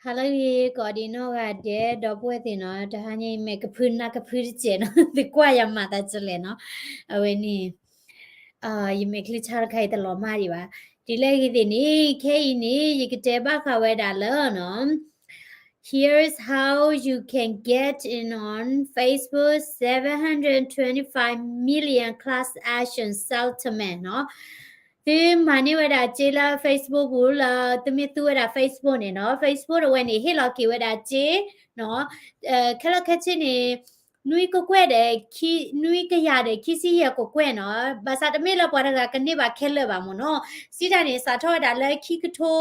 ဟါလၢအဂ့ၤ ကိးဒံနီၢ်ဂၤဒဲး ဒီပုၢ်ဝဲၢ်သ့ၣ်နီၤ, တဟါညါအံၤ မဲာ်ကဖုနၢ်ကဖုတစဲးနီၤ, သုကွၢ်ယၤမၤသးဒ်လဲၣ်နီၤ, အဝဲန့ၣ် ယမဲာ်ချံဆါတခါအံၤတလီၤမၢ်ဒံးဘၣ်. ဒ်လဲၣ်ဂ့ၤသ့ၣ်န့ၣ် ခဲအံၤန့ၣ် ယကတဲဘၣ်ဃးဝဲဒၣ်လၢနီၤ Here's how you can get in on Facebook's seven hundred twenty-five million class action settlement နီၤ. သုမၤန့ၢ်ဝဲဒၣ်စ့လၢ Facebook ပူၤလၢ သုမ့ၢ်သူဝဲဒၣ် Facebook န့ၣ်နီၤ, Facebook တဝဲန့ၣ် ဟ့ၣ်လီၤက့ၤဝဲဒၣ်စ့နီၤ, ခဲလၢာ်ခဲဆ့န့ၣ် နွံကကွဲၢ်ဒီး နွံကယၤဒီးခံဆံယဲၢ်ကကွဲၢ်နီၤ, ဘၣ်ဆၣ်တမ့ၢ်လၢပှၤတဂၤကန့ၢ်ဘၣ်ခဲလၢာ်ဘၣ်မ့ၢ်နီၤ, စံးတၢ်န့ၣ် စးထီၣ်ဝဲဒၣ်လၢခံကထိ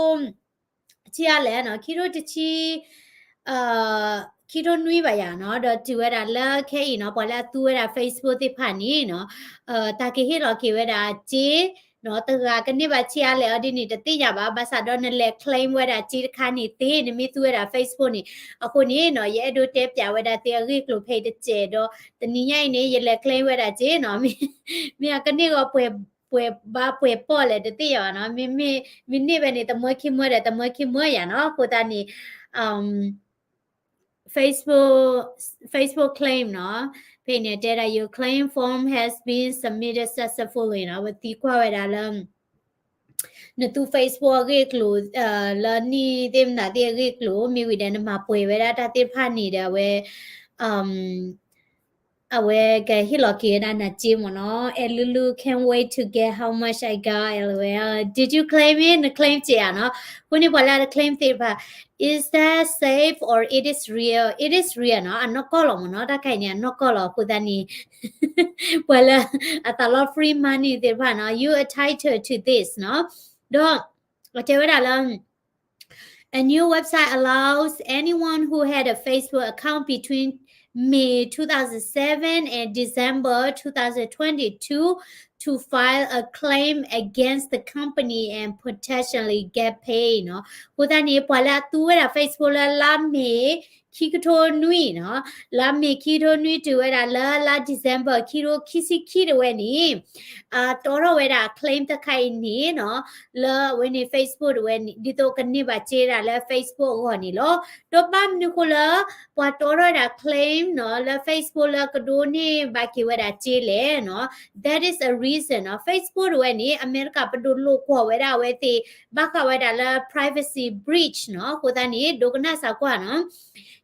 ဆံးအါလဲၣ်နီၤ, ခံထိတဆံ ခံထိနွံဘၣ်ယၤနီၤ, ဒီးတုၤဝဲဒၣ်လၢခဲအံၤနီၤ ပှၤလၢအသူဝဲဒၣ် Facebook သ့ၣ်တဖၣ်န့ၣ်နီၤ, တၢ်ကဟ့ၣ်လီၤက့ၤဝဲဒၣ်စ့နီၤ, တဂၤကန့ၢ်ဘၣ်ဆံးအါလဲၣ်အီၤဒ်န့ၣ် တသ့ၣ်ညါဘၣ်, ဘၣ်ဆၣ်ဒီးနလဲၤ claim ဝဲဒၣ်စ့တခါန့ၣ်သ့ နမ့ၢ်သူဝဲဒၣ် Facebook န့ၣ်, အဃိန့ၣ်နီၤ ယအဲၣ်ဒိးတဲပၠးဝဲဒၣ်သုအဂ့ၢ်အကျိၤဖဲအံၤတစဲးဒီး တနံၤညါအံၤန့ၣ် ယလဲၤ claim ဝဲဒၣ်စ့နီၤ, မ့ၢ်အကန့ၢ်ဂီၤ ပှဲၤဘါပှဲၤပီၣ်လဲၣ်တသ့ၣ်ညါဘၣ်နီၤ, မ့မ့ၢ်န့ၢ်ဝဲန့ၣ် တမၢခံမၢဒီး တမၢခံမၢယၤနီၤ, အဃိသတးန့ၣ် Facebook, Facebook claim နီၤ, ဖဲန့ၣ်တဲဒၣ် your claim form has been submitted successfully နီၤ, ပသံကွၢ်ဝဲဒၣ်လၢ နသူ Facebook အဂ့ၢ်အကျိၤ လၢနံၣ်သ့ၣ်မနုၤသ့ၣ်အဂ့ၢ်အကျိၤ မ့ၢ်ဝံၤဒီးနမၤပှဲၤဝဲဒၣ်တၢ်သ့ၣ်တဖၣ်န့ၣ်ဒီး အဝဲ အဝဲကဟ့ၣ်လီၤက့ၤဝဲဒၣ်နၤစ့မ့ၢ်နီၤ, အဲလူလူ can't wait to get how much I got, LOL, did you claim it? န claim စ့ဧါနီၤ, အဃိန့ၣ်ပှၤလၢအတ claim သ့ၣ်တဖၣ် is that safe or it is real? It is real နီၤ, အနီၢ်ကီၢ်လီၤမ့ၢ်နီၤ, တၢ်ခါအံၤန့ၣ် အနီၢ်ကီၢ်လီၤ, အဃိသတးန့ၣ် ပှၤလၢအသးလီ free money သ့ၣ်တဖၣ်နီၤ, you entitled to this နီၤ, ဒီး အတဲဝဲဒၣ်လၢ A new website allows anyone who had a Facebook account between May two thousand seven and December two thousand twenty-two to file a claim against the company and potentially get paid နီၤ, အဃိသတးန့ၣ် ပှၤလၢအသူဝဲဒၣ် Facebook လၢလါမ့ၤ ခံကထိနွံနီၤ, လါမ့ၤခံကထိနွံ တုၤဝဲဒၣ်လၢလါ December ခံကထိခံဆံခံတဝဲန့ၣ် တီထီၣ်ဝဲဒၣ် claim တခါအံၤန့ၣ်နီၤ, လၢအဝဲန့ၣ် Facebook တဝဲန့ၣ် ဒ်သိးကန့ၢ်ဘၣ်စ့ဒၣ်လၢ Facebook အဂီၢ်န့ၣ်လီၤ. ဒီးဘၣ်မနုၤဃိလၢ ပှၤတီထီၣ်ဝဲဒၣ် claim နီၤ လၢ Facebook လၢကဒိးန့ၢ်ဘၣ်က့ၤဝဲဒၣ်စ့လဲၣ်နီၤ, that is a reason နီၤ, Facebook တဝဲန့ၣ် အမဲရကၤပဒိၣ်လိာ်ကွီၢ်ဝဲဒၣ်အဝဲသ့ၣ် ဘၣ်ဃးဝဲဒၣ်လၢ privacy breach နီၤ, အဃိသတးန့ၣ် ဒိကနၣ်စၢ်ကွၢ်နီၤ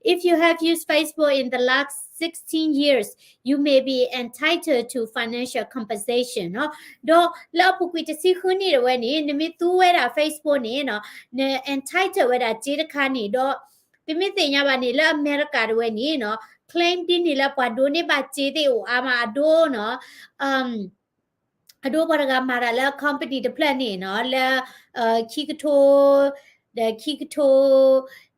If you have used Facebook in the last sixteen years, you may be entitled to financial compensation နီၤ, ဒီးလၢအပူၤကွံာ်တဆံဃုနံၣ်တဝဲန့ၣ် နမ့ၢ်သူဝဲဒၣ် Facebook န့ၣ်နီၤ, န entitled ဝဲဒၣ်စ့တခါန့ၣ်ဒီး သုမ့ၢ်သ့ၣ်ညါဘၣ်န့ၣ် လၢအမဲရကၤတဝဲန့ၣ်နီၤ, claim ဒ်န့ၣ်လၢပှၤဒိးန့ၢ်ဘၣ်စ့သ့ၣ်အိၣ်အါမးအဒိနီၤ အဒိပှၤတဂၤမၤတၢ်လၢ company တဖျၢၣ်န့ၣ်နီၤ, လၢ ခံကထိ ဒီးခံကထိ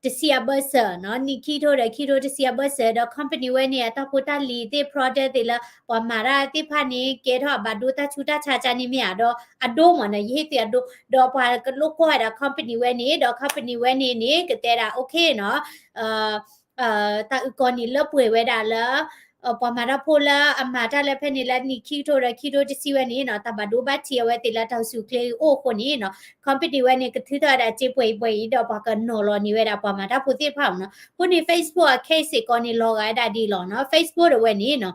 တဆံအဘၢၣ်စၢၤနီၤ, နံၣ်ခံကထိဒီးခံကထိတဆံအဘၢၣ်စၢၤ ဒီး company ဝဲန့ၣ် အတၢ်ဖိတၢ်လံၤသ့ၣ် product သ့ၣ်လၢ ပှၤမၤတၢ်သ့ၣ်တဖၣ်န့ၣ် ကဲထီၣ်အဘၣ်ဒိတၢ်ဆူးတၢ်ဆါကန့ၣ်မ့ၢ်ဧါ, ဒီးအဒိမ့ၢ်နီၤ, ယဟ့ၣ်သုအဒိ, ဒီးပှၤကလိာ်ကွီၢ်ဝဲဒၣ် company ဝဲန့ၣ်, ဒီး company ဝဲန့ၣ်န့ၣ် ကတဲဒၣ် okay နီၤ တၢ်အုၣ်ကီၤန့ၣ်လၢပှဲၤဝဲဒၣ်လၢ ပှၤမၤတၢ်ဖိလၢအမၤတၢ်လၢဖဲန့ၣ်လၢနံၣ်ခံကထိဒီးခံကထိတဆံဝဲန့ၣ်နီၤ, တၢ်ဘၣ်ဒိဘၣ်ထံးအဝဲသ့ၣ်လၢတၢ်အိၣ်ဆူၣ်အိၣ်ချ့အိၣ်အဃိန့ၣ်နီၤ, company ဝဲန့ၣ် ကထုးထီၣ်ဝဲဒၣ်စ့ပှဲၤအံၤပှဲၤအံၤ ဒီးပှၤကနီၤလီၤန့ၢ်ဝဲဒၣ်ပှၤမၤတၢ်ဖိသ့ၣ်တဖၣ်မ့ၢ်နီၤ, အဃိန့ၣ် Facebook အ case စ့ၢ်ကီးန့ၣ် လီၤဂာ်ဝဲဒၣ်ဒ်အံၤလီၤနီၤ, Facebook တဝဲန့ၣ်နီၤ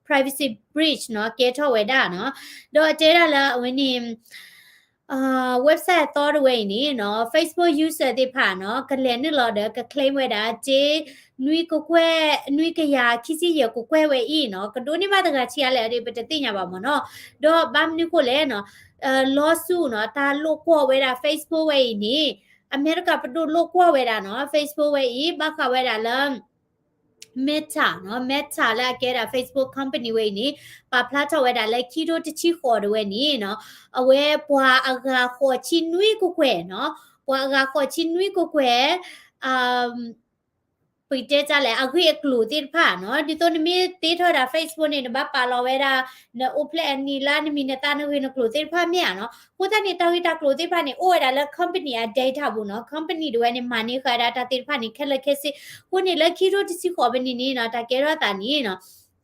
privacy breach နီၤ ကဲထီၣ်ဝဲဒၣ်နီၤ, ဒီးအတဲဒၣ်လၢအဝဲန့ၣ် website အသီတဝဲအံၤန့ၣ်နီၤ Facebook user သ့ၣ်တဖၣ်နီၤ ကလဲၤနုာ်လီၤဒီးက claim ဝဲဒၣ်စ့ နွံကကွဲၢ် နွံကယၤခံဆံယဲၢ်ကကွဲၢ်ဝဲအံၤနီၤ ကဒိးန့ၢ်ဘၣ်တဂၤဆံးအါလဲၣ်အီၤဒီး ပတသ့ၣ်ညါဘၣ်မ့ၢ်နီၤ, ဒီးဘၣ်မနုၤဃိလဲၣ်နီၤ lawsuit နီၤ တၢ်လိာ်ကွီၢ်ဝဲဒၣ် Facebook ဝဲအံၤန့ၣ် အမဲရကၤပဒိၣ်လိာ်ကွီၢ်ဝဲဒၣ်နီၤ Facebook ဝဲအံၤ ဘၣ်ဃးဝဲဒၣ်လၢ Meta နီၤ Meta လၢအကဲဒၣ် Facebook company ဝဲအံၤန့ၣ် ပာ်ဖျါထီၣ်ဝဲဒၣ်လၢခံကထိတဆံဃိးတဝဲန့ၣ်နီၤ အဝဲပှၤအဂၤဃိးဆံနွံကကွဲၢ်နီၤ ပှၤအဂၤဃိးဆံနွံကကွဲၢ် ပတဲတၢ်လဲၣ် အဂ့ၢ်အကျိၤသ့ၣ်တဖၣ်နီၤ ဒ်သိးနမ့ၢ်တ့ထီၣ်ဝဲဒၣ် Facebook န့ၣ် နဘၣ်ပာ်လီၤဝဲဒၣ် နအိၣ်ဖျဲၣ်အနံၤလါ နမံၤနသၣ် နဂ့ၢ်နကျိၤသ့ၣ်တဖၣ်မ့ၢ်ဧါနီၤ အဃိသတးန့ၣ် တၢ်ဂ့ၢ်တၢ်ကျိၤသ့ၣ်တဖၣ်န့ၣ် အိၣ်ဝဲဒၣ်လၢ company အ data ပူၤနီၤ company တဝဲန့ၣ် မၤန့ၢ်ဃာ်ဝဲဒၣ်တၢ်သ့ၣ်တဖၣ်န့ၣ် ခဲလၢာ်ခဲဆ့ အဃိန့ၣ်လၢခံကထိတဆံဃိးဖဲန့ၣ်န့ၣ်နီၤ တၢ်ကဲထီၣ်သးန့ၣ်နီၤ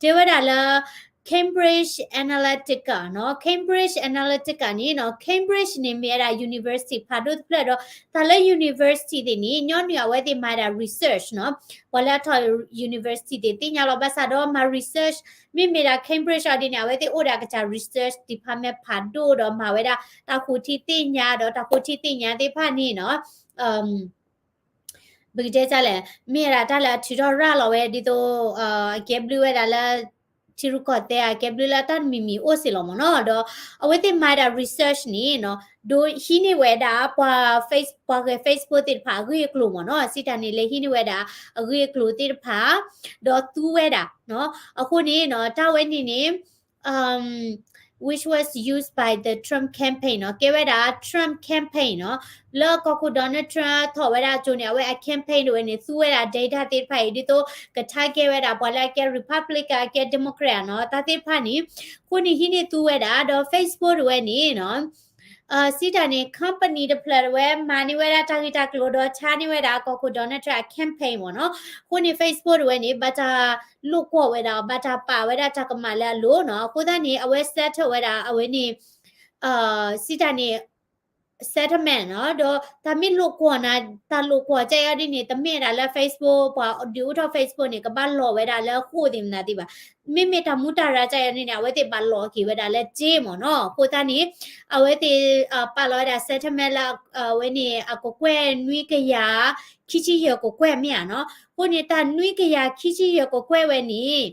တဲဝဲဒၣ်လၢ Cambridge Analytica နီၤ. Cambridge Analytica န့ၣ်နီၤ Cambridge န့ၣ်မ့ၢ်ဝဲဒၣ် university ဖးဒိၣ်တဖျၢၣ်ဒီး တၢ်လၢ university သ့ၣ်န့ၣ် ညီနုၢ်အဝဲသ့ၣ်မၤဒၣ် research နီၤ. ပှၤလၢအထီၣ် university သ့ၣ်သ့ၣ်ညါလီၤဘၣ်ဆၣ်ဒီးမၤ research မ့မ့ၢ်ဒၣ် Cambridge အီၤဒ်န့ၣ် အဝဲသ့ၣ်အိၣ်ဒၣ်ကစၢ် research department ဖးဒိၣ်ဒီးမၤဝဲဒၣ် တၢ်ဃိထံသ့ၣ်ညါဒီးတၢ်ဃိထံသ့ၣ်ညါသ့ၣ်တဖၣ်န့ၣ်နီၤ ပကတဲဒ်လဲၣ် မ့ၢ်ဝဲဒၣ်တၢ်လၢအထုးထီၣ်ရၤလီၤဝဲဒ်သိး အကဲဘျုးဝဲဒၣ်လၢ ထံရူၢ်ကီၢ်သဲး အကဲဘျုးလၢတၢ်တမံၤမံၤအိၣ်စ့ၢ်လီၤမ့ၢ်နီၤ. ဒီးအဝဲသ့ၣ်မၤဒၣ် research န့ၣ်နီၤ ဒိးဟံးန့ၢ်ဝဲဒၣ်ပှၤ ပှၤဂဲၤ Facebook သ့ၣ်တဖၣ်အဂ့ၢ်အကျိၤမ့ၢ်နီၤ. စံးတၢ်န့ၣ်လဲၤဟံးန့ၢ်ဝဲဒၣ်အဂ့ၢ်အကျိၤသ့ၣ်တဖၣ် ဒီးသူဝဲဒၣ်နီၤ. အဃိန့ၣ်နီၤ တၢ်ဝဲန့ၣ်န့ၣ် which was used by the Trump campaign နီၤ ကဲဝဲဒၣ် Trump campaign နီၤ လၢကီၢ်ခိၣ် Donald Trump ထီၣ်ဝဲဒၣ်အစိၤန့ၣ် အဝဲအ campaign တဝဲန့ၣ် သူဝဲဒၣ် data သ့ၣ်တဖၣ်အံၤ ဒ်သိးက target ဝဲဒၣ် ပှၤလၢအကဲ Republican အကဲ Democrat နီၤ တၢ်သ့ၣ်တဖၣ်န့ၣ် အဃိန့ၣ်ဟံးန့ၢ်သူဝဲဒၣ် ဒီး Facebook တဝဲန့ၣ်နီၤ စံးတၢ်န့ၣ် company တဖျၢၣ်တဝဲ မၤန့ၢ်ဝဲဒၣ်တၢ်ဂ့ၢ်တၢ်ကျိၤဒီးဆါန့ၢ်ဝဲဒၣ်ကီၢ်ခိၣ် Donald Trump အ campaign မ့ၢ်နီၤ. အဃိန့ၣ် Facebook တဝဲန့ၣ် ဘၣ်တၢ်လိာ်ကွီၢ်ဝဲဒၣ် ဘၣ်တၢ်ပာ်ဝဲဒၣ်တၢ်ကမၣ်လၢအလိၤနီၤ. အဃိသတးန့ၣ် အဝဲ settle ဝဲဒၣ် အဝဲန့ၣ် စံးတၢ်န့ၣ် settlement နီၤ ဒီးတၢ်မ့ၢ်လိာ်ကွီၢ်နၤ တၢ်လိာ်ကွီၢ်ကဲအီၤဒ်န့ၣ် တမ့ၢ်ဒၣ်လၢ Facebook ပှၤဒုးအိၣ်ထီၣ် Facebook န့ၣ် ကဘၣ်လီၤဝဲဒၣ်လၢဃိာ်သ့ၣ်မနုၤသ့ၣ်ဘၣ်. မ့မ့ၢ်တၢ်မူတၢ်ရၤကဲအီၤဒ်န့ၣ် အဝဲသ့ၣ်ဘၣ်လီၤက့ၤဝဲဒၣ်လၢစ့မ့ၢ်နီၤ. အဃိသတးန့ၣ် အဝဲသ့ၣ် ပာ်လီၤဝဲဒၣ် settlement လၢ အဝဲန့ၣ် အကကွဲၢ်နွံကယၤ ခံဆံယဲၢ်ကကွဲၢ်မ့ၢ်ဧါနီၤ. အဃိန့ၣ် တၢ်နွံကယၤခံဆံယဲၢ်ကကွဲၢ်ဝဲန့ၣ်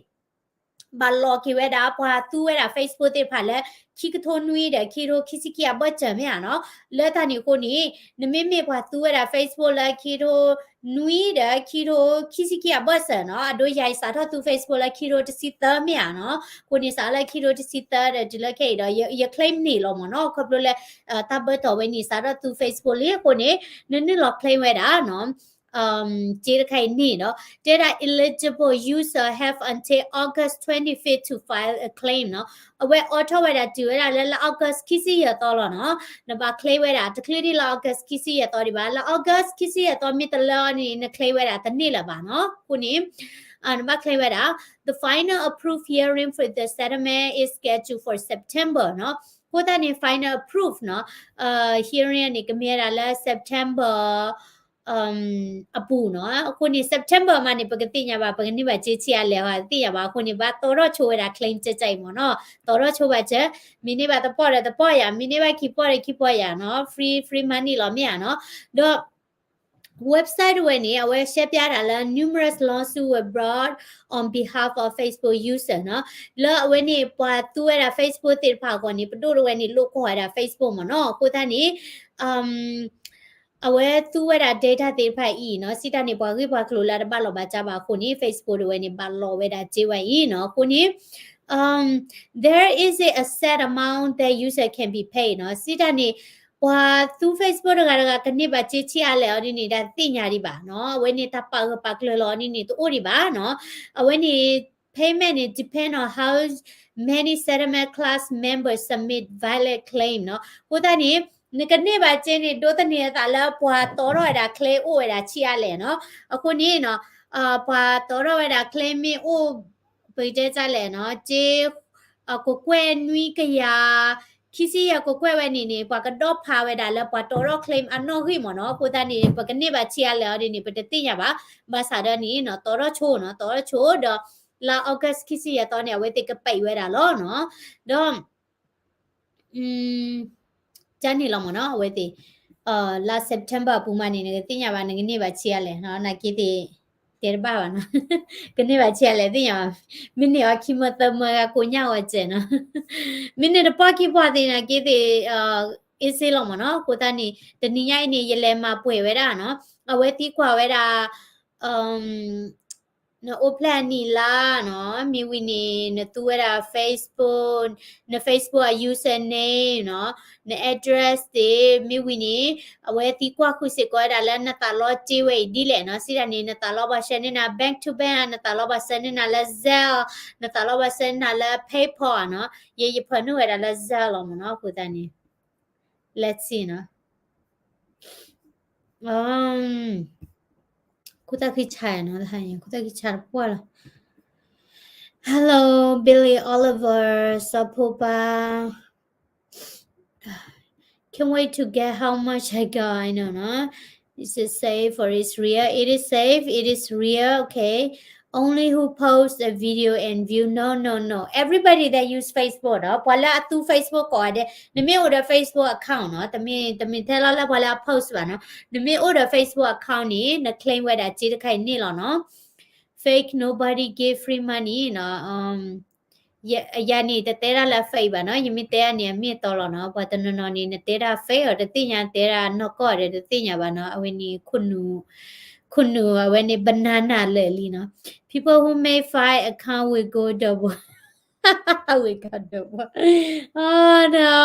ဘၣ်လီၤက့ၤဝဲဒၣ် ပှၤသူဝဲဒၣ် Facebook သ့ၣ်တဖၣ်လၢ ခံကထိနွံဒီးခံကထိခံဆံခံအဘၢၣ်စၢၤမ့ၢ်ဧါနီၤ. လၢတၢ်န့ၣ်အဃိန့ၣ် နမ့မ့ၢ်ပှၤသူဝဲဒၣ် Facebook လၢခံကထိနွံဒီးခံကထိခံဆံခံအဘၢၣ်စၢၤနီၤ အဒိယၤအံၤစးထီၣ်သူ Facebook လၢခံကထိတဆံသၢမ့ၢ်ဧါနီၤ. အဃိန့ၣ် စးလၢခံကထိတဆံသၢဒီးတုၤလၢခဲအံၤဒီး ယ ယ claim န့ၢ်လီၤမ့ၢ်နီၤ. ခီဖျိလၢ တၢ်ဘၢၣ်တီၢ်ဝဲန့ၣ် စးထီၣ်သူ Facebook လံအဃိန့ၣ် နနုာ်လီၤ claim ဝဲဒၣ်နီၤ စ့တခါအံၤန့ၣ်ဒီး တဲဒၣ် eligible user have until August twenty-fifth to file a claim နီၤ. အဝဲအိးထီၣ်ဝဲဒၣ်တုၤဝဲဒၣ်လၢလါ August ခံဆံယဲၢ်သီလီၤနီၤ. နဘၣ် claim ဝဲဒၣ် တချုးဒံးလါ August ခံဆံယဲၢ်သီဒံးဘၣ်. လါ August ခံဆံယဲၢ်သီမ့ၢ်တလၢအီၤန့ၣ် န claim ဝဲဒၣ်တန့ၢ်လၢၤဘၣ်နီၤ. အဃိန့ၣ် နဘၣ် claim ဝဲဒၣ် the final approved hearing for the settlement is scheduled for September နီၤ. အဃိသတးန့ၣ် final approve နီၤ hearing န့ၣ် ကမ့ၢ်ဝဲဒၣ်လၢ September အပူၤနီၤ. အဃိန့ၣ် September မးန့ၣ် ပကသ့ၣ်ညါဘၣ် ပကန့ၢ်ဘၣ်စ့ဆံးအါလဲၣ် သ့ၣ်ညါဘၣ်. အဃိန့ၣ် ဘၣ်တီထီၣ်ဆိဝဲဒၣ် claim ကဲကဲအံၤမ့ၢ်နီၤ. တီထီၣ်ဆိဘၣ်စၢၤ မ့ၢ်န့ၢ်ဘၣ်တပီၢ်ဒီးတပီၢ်ယၤ မ့ၢ်န့ၢ်ဘၣ်ခံပီၢ်ဒီးခံပီၢ်ယၤနီၤ free free money လီၤမ့ၢ်ဧါနီၤ. ဒီး website တဝဲန့ၣ် အဝဲရှဲပၠးတၢ်လၢ numerous lawsuits were brought on behalf of Facebook user နီၤ. လၢအဝဲန့ၣ် ပှၤသူဝဲဒၣ် Facebook သ့ၣ်တဖၣ်အဂီၢ်န့ၣ် ပဒိၣ်တဝဲန့ၣ် လိာ်ကွီၢ်ဝဲဒၣ် Facebook မ့ၢ်နီၤ. အဃိသတးန့ၣ် အဝဲသူဝဲဒၣ် data သ့ၣ်တဖၣ်အံၤနီၤ စံးတၢ်န့ၣ် ပှၤဂ့ၢ်ပှၤကျိၤလၢတဘၣ်လီၤဘၣ်စးဘၣ်အဃိန့ၣ် Facebook တဝဲန့ၣ် ဘၣ်လီၤဝဲဒၣ်စ့ဝဲအံၤနီၤ. အဃိန့ၣ် there is a set amount that user can be paid နီၤ. စံးတၢ်န့ၣ် ပှၤသူ Facebook တဂၤတဂၤ ကန့ၢ်ဘၣ်စ့ဆံးအါလဲၣ်အီၤဒ်န့ၣ် တၢ်တသ့ၣ်ညါဒံးဘၣ်နီၤ. အဝဲန့ၣ် တၢ်ပာ်ဂၢၢ်ပာ်ကျၢၤလီၤအီၤဒ်န့ၣ် တအိၣ်ဒံးဘၣ်နီၤ. အဝဲန့ၣ် payment န့ၣ် depend on how many settlement class members submit valid claim နီၤ. အဃိသတးန့ၣ် နကန့ၢ်ဘၣ်စ့န့ၣ် ဒိးသန့ၤအသးလၢပှၤတီထီၣ်ဝဲဒၣ် claim အိၣ်ဝဲဒၣ်ဆံးအါလဲၣ်နီၤ. အဃိန့ၣ်နီၤ ပှၤတီထီၣ်ဝဲဒၣ် claim မ့ၢ်အိၣ် ပကတဲဒ်လဲၣ်နီၤ စ့ ကကွဲၢ်နွံကယၤ ခံဆံယဲၢ်ကကွဲၢ်ဝဲန့ၣ်န့ၣ် ပှၤကဒီဖးဝဲဒၣ်လၢပှၤတီထီၣ် claim အနီၣ်ဂံၢ်မ့ၢ်နီၤ. အဃိသတးန့ၣ် ပကန့ၢ်ဘၣ်ဆံးအါလဲၣ်အီၤဒ်န့ၣ် ပတသ့ၣ်ညါဘၣ်. ဘၣ်ဆၣ်ဒီးန့ၣ်နီၤ တီထီၣ်ဆိနီၤ တီထီၣ်ဆိဒီး လါ August ခံဆံယဲၢ်သီန့ၣ် အဝဲသ့ၣ်ကပဲာ်ဝဲဒၣ်လီၤနီၤ. ဒီး ကန့ၣ်လီၤမ့ၢ်နီၤ အဝဲသ့ၣ် လါ September အပူၤမးန့ၣ် နကသ့ၣ်ညါဘၣ် နကန့ၢ်ဘၣ်ဆံးအါလဲၣ်နီၤ. နာ်က့သ့ၣ် တဲတဘၣ်ဘၣ်နီၤ ကန့ၢ်ဘၣ်ဆံးအါလဲၣ်သ့ၣ်ညါဘၣ်. မ့ၢ်န့ၢ်အီၤခံမၢသၢမၢဂၤကိးညါဝဲစဲးနီၤ မ့ၢ်န့ၢ်တပီၢ်ခံပီၢ်သ့ၣ်နာ်က့သ့ၣ် easy လီၤမ့ၢ်နီၤ. အဃိသတးန့ၣ် တနံၤညါအံၤန့ၣ် ယလဲၤမၤပှဲၤဝဲဒၣ်နီၤ အဝဲသံကွၢ်ဝဲဒၣ် နအိၣ်ဖျဲၣ်အနံၣ်လါနီၤ မ့ၢ်ဝံၤန့ၣ် နသူဝဲဒၣ် Facebook န Facebook အ username နီၤ န address သ့ၣ် မ့ၢ်ဝံၤန့ၣ် အဝဲသံကွၢ်ဃုာ်စ့ၢ်ကီးဝဲဒၣ်လၢနသးလီစ့ဝဲအံၤဒ်လဲၣ်နီၤ. စံးတၢ်န့ၣ် နသးလီဘၣ်ဆှၢန့ၢ်နၤ bank to bank ဧါ နသးလီဘၣ်ဆှၢန့ၢ်နၤလၢ Zelle နသးလီဘၣ်ဆှၢန့ၢ်နၤလၢ PayPal ဧါနီၤ. ယဲယဖၢနုာ်ဝဲဒၣ်လၢ Zelle လီၤမ့ၢ်နီၤ. အဃိသတးန့ၣ် let's see နီၤ ခိၣ်သၣ်ခံဆါနီၤ ခိၣ်သၣ်ခံဆါတပှၢ်လီၤ. Hello, Billy Oliver, စီၤဖိပၤ Can't wait to get how much I got. I don't know. Is it safe or is real? It is safe. It is real. Okay. Only who post a video and view. No, no, no. Everybody that use Facebook ဒီး ပှၤလၢအသူ Facebook ကိးဂၤဒဲး, နမ့ၢ်အိၣ်ဒီး Facebook account နီၤ, တမ့ၢ်, တမ့ၢ်ထဲလီၤလၢပှၤလၢအ post ဘၣ်နီၤ. နမ့ၢ်အိၣ်ဒီး Facebook account န့ၣ် န claim ဝဲဒၣ်စ့တခါအံၤန့ၣ်လီၤနီၤ. Fake, nobody give free money နီၤ. ယၤန့ၣ် တတဲဒၣ်လၢ fake ဘၣ်နီၤ, ယမ့ၢ်တဲဒၣ်န့ၣ် အမ့ၢ်အတီလီၤနီၤ. ပှၤတနီၤနီၤန့ၣ် နတဲဒၣ် fake အီၤတသ့ၣ်ညါ, တဲဒၣ်နီၢ်ကီၢ်ဒီးတသ့ၣ်ညါဘၣ်နီၤ. အဝဲန့ၣ် ခိၣ်နူာ်, အဝဲန့ၣ် banana လၢာ်လံနီၤ. People who make fake account will go double. We got double. Oh no.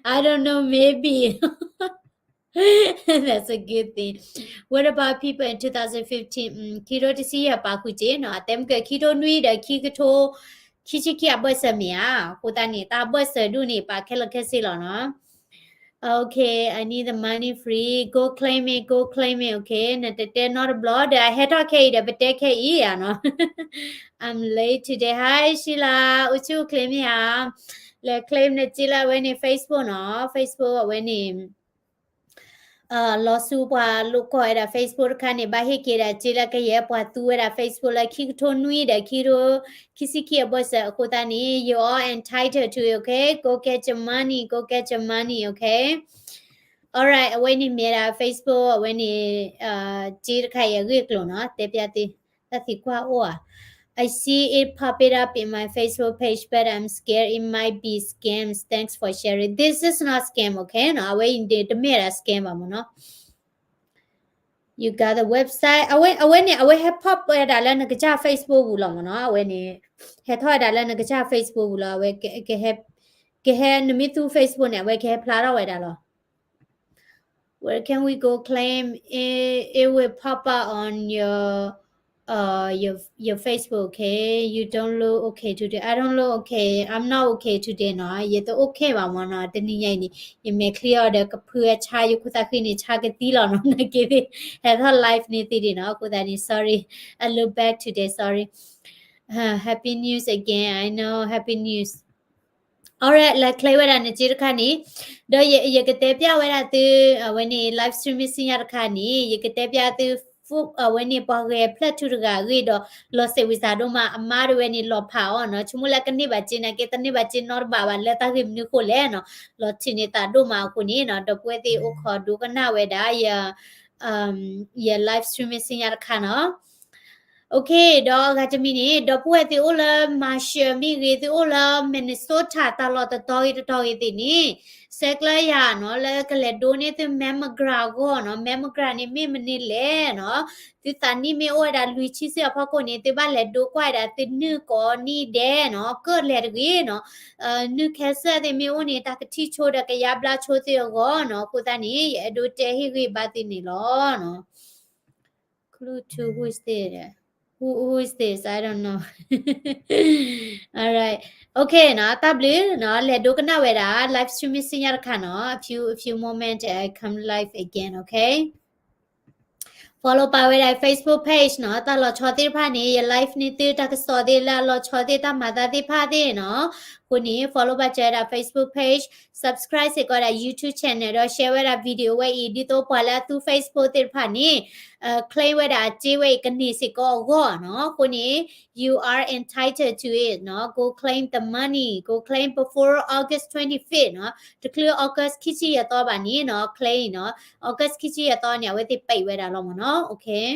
I don't know, maybe. That's a good thing. What about people in two thousand fifteen? ခံကထိတဆံယဲၢ် ပာ်ဃုာ်က့ၤနီၤ. အတဲမ့ၢ်ကဲခံကထိနွံဒီးခံကထိခံဆံခံအဘၢၣ်စၢၤမ့ၢ်ဧါ. အဃိသတးန့ၣ် တၢ်ဘၢၣ်စၢၤဒူၣ်န့ၣ် ပာ်ခဲလၢာ်ခဲဆ့လီၤနီၤ. Okay, I need the money free. Go claim it, go claim it, okay? နတတဲနီတဘျီဒီး အဟဲထီၣ်ခဲအံၤဒီး ပတဲခဲအံၤဧါနီၤ. I'm late today. Hi Sheila, အိၣ်ဆူၣ်အိၣ်ချ့မ့ၢ်ဧါ. လဲၤ claim နစ့လၢအဝဲန့ၣ် Facebook နီၤ, Facebook အဝဲန့ၣ် လီၤဆူပှၤလိာ်ကွီၢ်ဝဲဒၣ် Facebook တခါန့ၣ် ဘၣ်ဟ့ၣ်က့ၤဒၣ်စ့လၢကယဲၢ်ပှၤသူဝဲဒၣ် Facebook လၢခံကထိနွံဒီးခံကထိ ခံဆံခံအဘၢၣ်စၢၤအဃိသတးန့ၣ် you all entitled to it, okay? Go get your money, go get your money, okay? Alright, အဝဲန့ၣ်မ့ၢ်ဒၣ် Facebook အဝဲန့ၣ် စ့တခါအံၤအဂ့ၢ်အကျိၤနီၤ, တဲပျၢ်သု, တၢ်သံကွၢ်အိၣ်ဧါ. I see it pop it up in my Facebook page, but I'm scared it might be scams. Thanks for sharing. This is not scam, okay? နီၤ, အဝဲအံၤတမ့ၢ်ဒၣ် scam ဘၣ်မ့ၢ်နီၤ. You got the website. အဝဲ, အဝဲန့ၣ် အဝဲဟဲ pop ဝဲဒၣ်လၢနကစၢ် Facebook ပူၤလီၤမ့ၢ်နီၤ. အဝဲန့ၣ် ဟဲထီၣ်ဝဲဒၣ်လၢနကစၢ် Facebook ပူၤလီၤ. အဝဲကဟဲ, ကဟဲ, နမ့ၢ်သူ Facebook န့ၣ် အဝဲကဟဲဖျါထီၣ်ဝဲဒၣ်လီၤ. Where can we go claim it? It will pop up on your, uh, your, your Facebook, okay? You don't look okay today. I don't look okay. I'm not okay today နီၤ. ယတ okay ဘၣ်မ့ၢ်နီၤ. တနံၤညါအံၤန့ၣ် ယမဲာ်ချံအီၤဒီးကဖုအဆါ ယခိၣ်သၣ်ဃံန့ၣ် ဆါကသံလီၤနီၤ. နာ်က့သ့ၣ် ဟဲထီၣ် live န့ၣ်သ့ဒံးနီၤ. အဃိသတးန့ၣ် sorry. I look bad today, sorry. Happy news again. I know, happy news. Alright, လဲၤ claim ဝဲဒၣ်နစ့တခါန့ၣ်, ဒီးယကတဲပျၢ်ဝဲဒၣ်သု, အဝဲန့ၣ် live streaming ဆူညါတခါန့ၣ် ယကတဲပျၢ်သု အဝဲန့ၣ် ပှၤဂဲၤဖျၢၣ်ထူတဂၤအဂ့ၢ်ဒီး လီၤစဲးဝံၤစးဒိၣ်မး, အမါတဝဲန့ၣ် လီၤဖးအီၤနီၤ. ဆိကမိၣ်လၢကန့ၢ်ဘၣ်စ့နာ်က့ တန့ၢ်ဘၣ်စ့နီတဘးဘၣ် လၢတၢ်ဂ့ၢ်မနုၤဃိလဲၣ်နီၤ. လီၤထုးန့ၢ်သးဒိၣ်မးအဃိန့ၣ်နီၤ, ဒီပုၢ်ဝဲၢ်သ့ၣ်အိၣ်ခိးဒိကနၣ်ဝဲဒၣ် ယ live streaming ဆူညါတခါနီၤ. Okay, ဒီးအဂၤတမံၤန့ၣ် ဒီပုၢ်ဝဲၢ်သ့ၣ်အိၣ်လၢ Marshall မ့ၢ်ဂ့ၤ, သုအိၣ်လၢ Minnesota တၢ်လီၢ်တတီၤဂ့ၤတတီၤဂ့ၤသ့ၣ်န့ၣ် ဆဲးကျၢယၤနီၤ လၢကလဲၤဒိန့ၢ်သု mammogram အဂီၢ်နီၤ. Mammogram န့ၣ်မ့ၢ်မနုၤလဲၣ်နီၤ. သုသးနံၣ်မ့ၢ်အိၣ်ဝဲဒၣ်လွံၢ်ဆံဆံအဖီခိၣ်န့ၣ် သုဘၣ်လဲၤဒိကွၢ်ဝဲဒၣ်သုနုၢ်ကိးနံၣ်ဒဲးနီၤ, ကၢၣ်လဲၤတဂ့ၤနီၤ. နုၢ် cancer သ့ၣ်မ့ၢ်အိၣ်န့ၣ် တၢ်ကထံၣ်ဆိဒီးကယါဘျါဆိသုအဂီၢ်နီၤ. အဃိသတးန့ၣ် ယအဲၣ်ဒိးတဲဟ့ၣ်ဂံၢ်ဘါသုန့ၣ်လီၤနီၤ. Clue two, who is this? Who, who is this? I don't know. Alright. Okay နီၤ, တၢ်ဘျုးနီၤ, လဲၤဒိကနၣ်ဝဲဒၣ် live streaming ဆူညါတခါနီၤ. A few, a few moment, I come live again, okay? Follow ပာ်ဝဲဒၣ် Facebook page နီၤ. တၢ်လီၤဆီသ့ၣ်တဖၣ်န့ၣ် ယ live န့ၢ်သုတၢ်ကစီၣ်သ့ၣ်လၢအလီၤဆီသ့ၣ် တၢ်မၤသးသ့ၣ်တဖၣ်သ့ၣ်နီၤ. အဃိန့ၣ် follow ဘၣ်စၢၤဝဲဒၣ် Facebook page, subscribe စ့ၢ်ကီးဝဲဒၣ် YouTube channel ဒီး share ဝဲဒၣ် video ဝဲအံၤ ဒ်သိးပှၤလၢအသူ Facebook သ့ၣ်တဖၣ်န့ၣ် claim ဝဲဒၣ်အစ့ဝဲအံၤကန့ၢ်စ့ၢ်ကီးအဂီၢ်နီၤ. အဃိန့ၣ် you are entitled to it နီၤ. Go claim the money, go claim before August twenty-fifth နီၤ. တချုး August ခံဆံယဲၢ်သီဘၣ်န့ၣ်နီၤ claim နီၤ. August ခံဆံယဲၢ်သီန့ၣ် အဝဲသ့ၣ်ပိတ်ဝဲဒၣ်လီၤမ့ၢ်နီၤ. Okay.